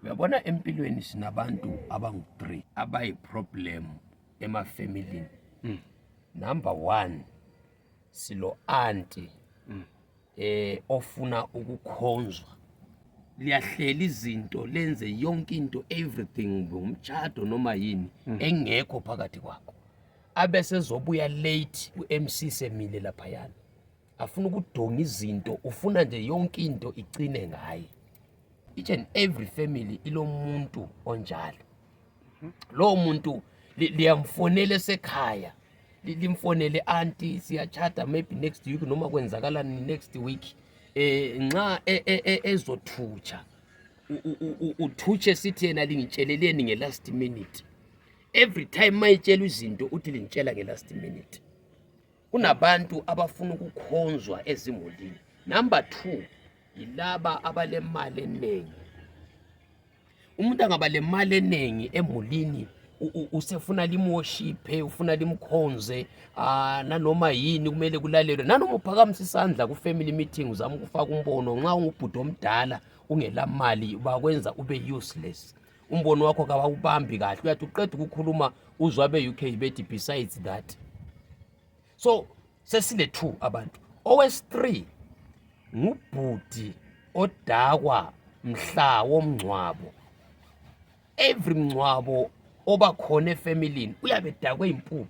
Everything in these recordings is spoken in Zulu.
Uyabona, empilweni sinabantu abangu-3 abayi-problem emafamilini. Number 1, silo auntie ofuna ukukhonzwa. Liyahlela izinto, lenze yonke into, everything, ngumtshado noma yini engekho phakathi kwakho, abese ezobuya late, u-MC semile laphayana, afuna ukudonga izinto, ufuna nje yonke into icine ngaye. Each and every family ilomuntu onjalo. Lowo muntu liyamfonela esekhaya, limfonele, "Auntie, siyachata maybe next week," noma kwenzakalani next week. Nxa ezothutsha, uthutshe sithi yena, "Lingitsheleleni nge-last minute?" Every time mayitshela izinto uthi, "Lingitshela nge-last minute." Kunabantu abafuna ukukhonzwa ezimulini. Number 2, yilaba abalemali eningi. Umuntu angaba le mali eningi emulini, usefuna limworshiphe, ufuna limkhonze, nanoma yini kumele kulalelwe, nanoma uphakamisa isandla ku-family meeting, uzama ukufaka umbono, nxa ungubhuti omdala ungelamali, bakwenza ube useless. Umbono wakho kawawubambi kahle. Uyathi uqeda ukukhuluma, uzwa be-UK bethi, "Besides that." So sesile two abantu. Owesi-3 ngubhudi odakwa mhla womngcwabo. Every mngcwabo oba khona efamilini uyabe dakwe impuphu,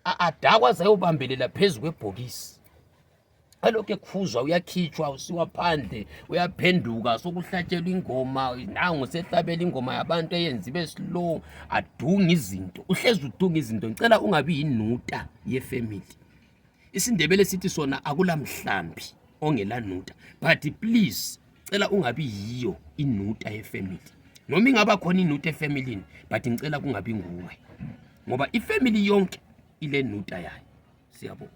adakwa azayobambelela phezu kwebhokisi, alokhu ekhuzwa, uyakhitshwa, usiwa phandle, uyaphenduka, sokuhlatshelwa ingoma, nangu sehlabela ingoma yabantu eyenza ibe slow, adunga izinto, uhlezi udunga izinto. Ngicela ungabi yinuta yefamily. IsiNdebele sithi sona akulamhlambi ongelanuta, but please, cela ungabi yiyo inuta yefamily. Noma ingaba khona inuta efamilini, but ngicela kungabi nguwe, ngoba ifamily yonke ile nuta yayo. Siyabonga.